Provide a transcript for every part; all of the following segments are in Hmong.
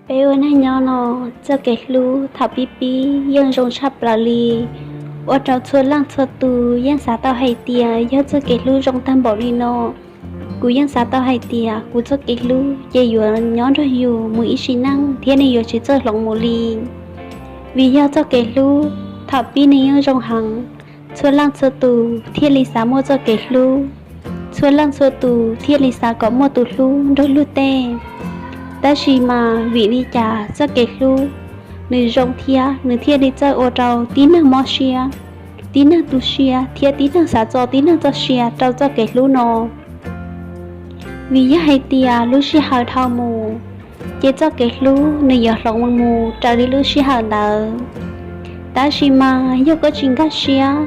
Peb ua neej nyob no, txoj kev hlub thaum pib pib yeej zoo tshaj plaws li, ua rau txhua leej txhua tus yeej xav tau hais tias yog txoj kev hlub zoo tag npaum li no. Kuv yeej xav tau hais tias kuv txoj kev hlub ces yuav nyob nrog yus mus ib sim neej thiab nws yuav tsis txawj hloov mus li. Vim yog txoj kev hlub thaum pib nws yeej zoo heev, txhua leej txhua tus thiaj li xav muaj txoj kev hlub, txhua leej txhua tus thiaj li xav kom muaj tus hlub nrog luag tej. Tab sis mas vim li cas txoj kev hlub nws zoo thiab nws thiaj li txawj ua rau tib neeg mob siab, tib neeg tu siab thiab tib neeg xav txo tib neeg txoj sia rau txoj kev hlub no? Vim yog hais tias lub sij hawm dhau mus, ces txoj kev hlub nws yuav hloov mus raws li lub sij hawm ntawd. Tab sis mas yog koj tsis nkag siab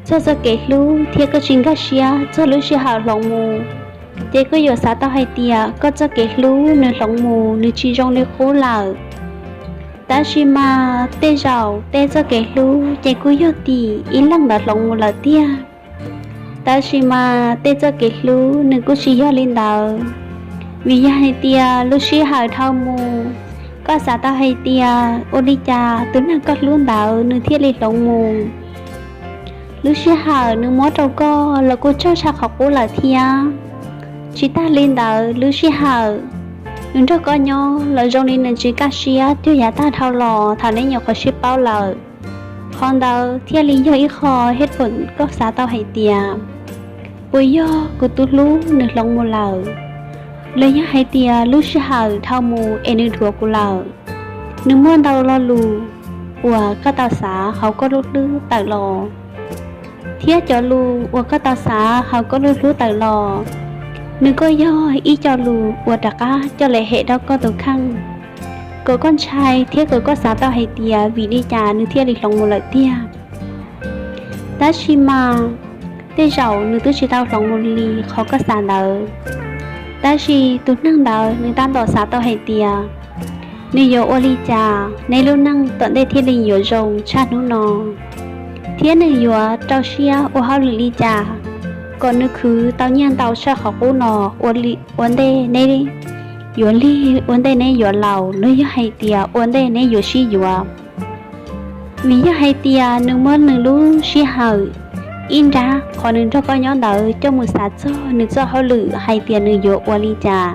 txog txoj kev hlub thiab koj tsis nkag siab txog lub sij hawm hloov mus, ces koj yuav xav tau hais tias koj txoj kev hlub nws hloov mus nws tsis zoo li qub lawm. Tab sis mas tej zaum tej txoj kev hlub ces kuj yog tim ib leeg ntawd hloov mus lawm tiag. Tab sis mas tej txoj kev hlub nws kuj tsis yog li ntawd. Vim yog hais tias lub sij hawm dhau mus, koj xav tau hais tias ua li cas tus neeg koj hlub ntawd nws thiaj li hloov mus. Lub sij hawm nws muab rau koj los kuj tsawg tshaj qhov qub lawm thiab. Tsis tag li ntawd, lub sij hawm nws nrog koj nyob los zoo li nws tsis kaj siab cuag yav tag dhau los thaum nej nyuam qhuav sib paub lawm. Qhov ntawd thiaj li yog ib qho hej pom koj xav tau hais tias, puas yog kuv tus hlub nws hloov mus lawm, los yog hais tias lub sij hawm dhau mus es nws dhuav kuv lawm? Nws muaj ntau lo lus uas koj tau xav hauv koj lub hlwb tawm los, thiab cov lus uas koj tau xav hauv koj lub hlwb tawm los, nws kuj yog ib co lus uas rov qab coj los hem rau koj tus kheej, kom koj ntshai thiab kom koj xav tau hais tias vim li cas nws thiaj li hloov mus lawm tiag. Tab sis mas tej zaum nws twb tsis tau hloov mus li qhov koj xav ntawd. Tab sis tus neeg ntawd nws tab tom xav tau hais tias, nws yuav ua li cas neb lub neej tom ntej thiaj li yuav zoo tshaj hnub no, thiab nws yuav rau siab ua hauj lwm li cas kom nws khwv tau nyiaj ntau tshaj qhov qub no, ua ntej neb yuav lig, ua ntej neb yuav laus, los yog hais tias ua ntej neb yuav sib yuav. Vim yog hais tias nws muab nws lub sij hawm ib nrab qhov nws nrog koj nyob ntawd coj mus xav txog nws txoj hauj lwm hais tias nws yuav ua li cas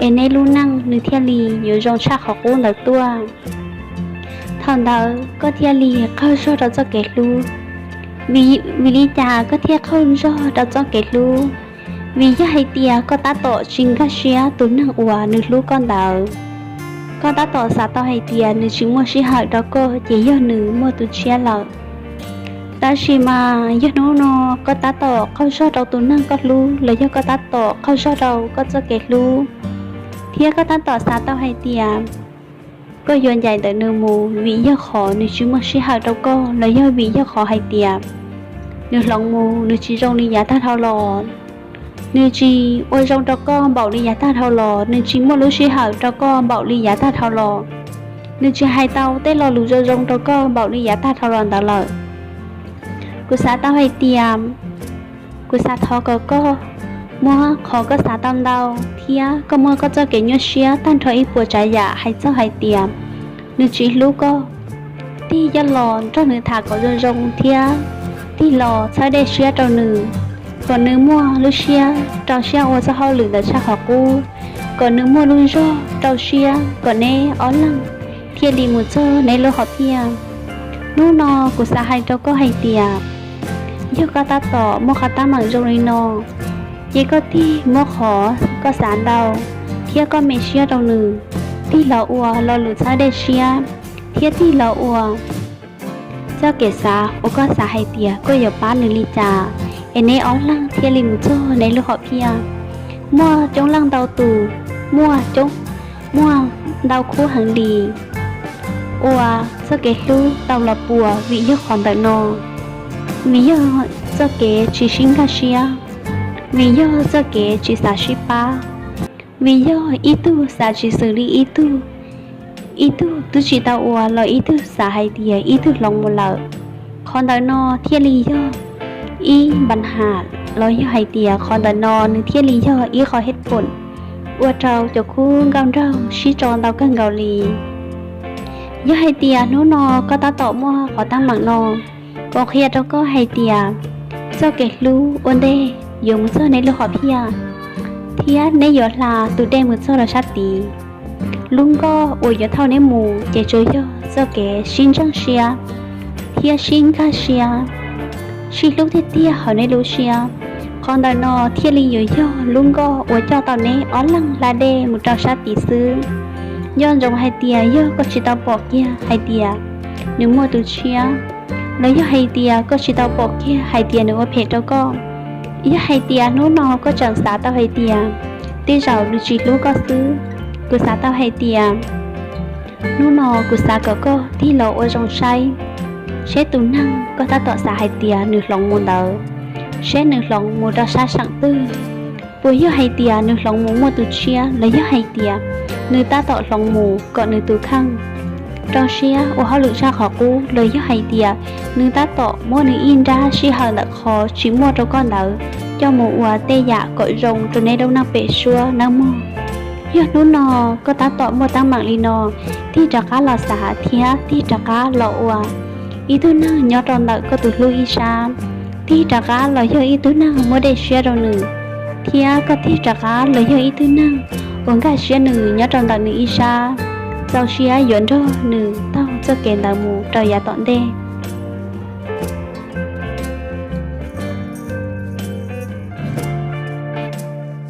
es neb lub neej nws thiaj li yuav zoo tshaj qhov qub ntawd tuaj. Thaum ntawd koj thiaj li qaug zog rau txoj kev hlub. Vim li cas koj thiaj qaug zog rau txoj kev hlub? Vim yog hais tias koj tab tom tsis nkag siab tus neeg uas nws hlub koj ntawd. Koj tab tom xav tau hais tias nws tsis muaj sij hawm rau koj ces yog nws muaj tus tshiab lawm. Tab sis mas yog hnub no koj tab tom qaug zog rau tus neeg koj hlub los yog koj tab tom qaug zog rau koj txoj kev hlub, thiab koj tab tom xav tau hais tias koj yuav ncaim ntawm nws mus vim yog qhov nws tsis muaj sij hawm rau koj los yog vim yog qhov hais tias nws hloov mus nws tsis zoo li yav tag dhau los, nws tsis ua zoo rau koj npaum li yav tag dhau los, nws tsis muaj lub sij hawm rau koj npaum li yav tag dhau los, nws tsis hais tau tej lo lus zoo zoo rau koj npaum li yav tag dhau los ntawd lawm. Kuv xav tau hais tias, kuv xav thov kom koj muab qhov koj xav tau ntau thiab koj muab koj txoj kev nyuaj siab tag nrho ib puas tsav yam hais txog hais tias nws tsis hlub koj, tig coj los nrog nws tham kom zoo zoo thiab tig los txhawb dej siab rau nws, kom nws muaj lub siab rau siab ua txoj hauj lwm ntawd tshaj qhov qub, kom nws muaj lub zog rau siab kom neb ob leeg thiaj li mus txog neb lub hom phiaj. Hnub no kuv xav hais rau koj hais tias, yog koj tab tom muaj qhov teeb meem zoo li no, ces koj tig muab qhov koj xav ntau thiab koj me siab rau nws, tig los ua lo lus txhawb dej siab, thiab tig los ua txoj kev xav uas koj xav hais tias koj yuav pab nws li cas es neb ob leeg thiaj li mus txog neb lub hom phiaj. Muaj coob leej ntau tus, muaj coob, muaj ntau khub heev li ua txoj kev hlub tau los puas vim yog qhov ntawm no, vim yog txoj kev tsis sib nkag siab, vim yog txoj kev tsis xav sib pab, vim yog ib tug xav tsis xws li ib tug, ib tug twb tsis tau ua los ib tug xav hais tias ib tug hloov mus lawm. Qhov ntawm no thiaj li yog ib npa nham los yog hais tias qhov ntawm no nws thiaj li yog ib qho hej pom ua rau cov khub nkauj nraug sib tso ntau kawg nkaus li. Yog hais tias hnub no koj tab tom muaj qhov teeb meem no, kuv qhia rau koj hais tias txoj kev hlub ua ntej yuav mus txog neb lub hom phiaj, thiab neb yuav hla tus dej mus txog rau sab tid. Lub nkoj uas yuav thauj neb mus ces tsuas yog txoj kev sib ntseeg siab thiab sib nkag siab, sib hlub tiag tiag hauv neb lub siab. Qhov ntawm no thiaj li yuav yog lub nkoj uas coj tau neb ob leeg hla dej mus rau sab tid xwb. Nco ntsoov hais tias yog koj tsis tau pom kiag hais tias nws muaj tus tshiab, los yog hais tias koj tsis tau pom kiag hais tias nws ua phem rau koj, yog hais tias hnub no koj tseem xav tau hais tias tej zaum nws tsis hlub koj xwb, kuv xav tau hais tias hnub no kuv xav kom koj tig los ua zoo saib, seb tus neeg koj tab tom xav hais tias nws hloov mus ntawd, seb nws hloov mus rau sab seem twg. Puas yog hais tias nws hloov mus muaj tus tshiab, los yog hais tias nws tab tom hloov mus kom nws tus kheej rau siab ua hauj lwm tshaj qhov qub, los yog hais tias nws tab tom muab nws ib nrab sij hawm ntawm qhov tsis muaj rau koj ntawd coj mus ua tej yam kom zoo rau neb lub neej pem suab nawb mog. Yog hnub no koj tab tom muaj teeb meem li no, tig rov qab los xav thiab tig rov qab los ua ib tug neeg nyob rau ntawm koj tus hlub ib sab, tig rov qab los yog ib tug neeg muab dej siab rau nws, thiab koj tig rov qab los yog ib tug neeg uas nkag siab nws nyob rau ntawm nws ib sab, txaus siab yuav nrog nws taug txoj kev ntawd mus rau yav tom ntej.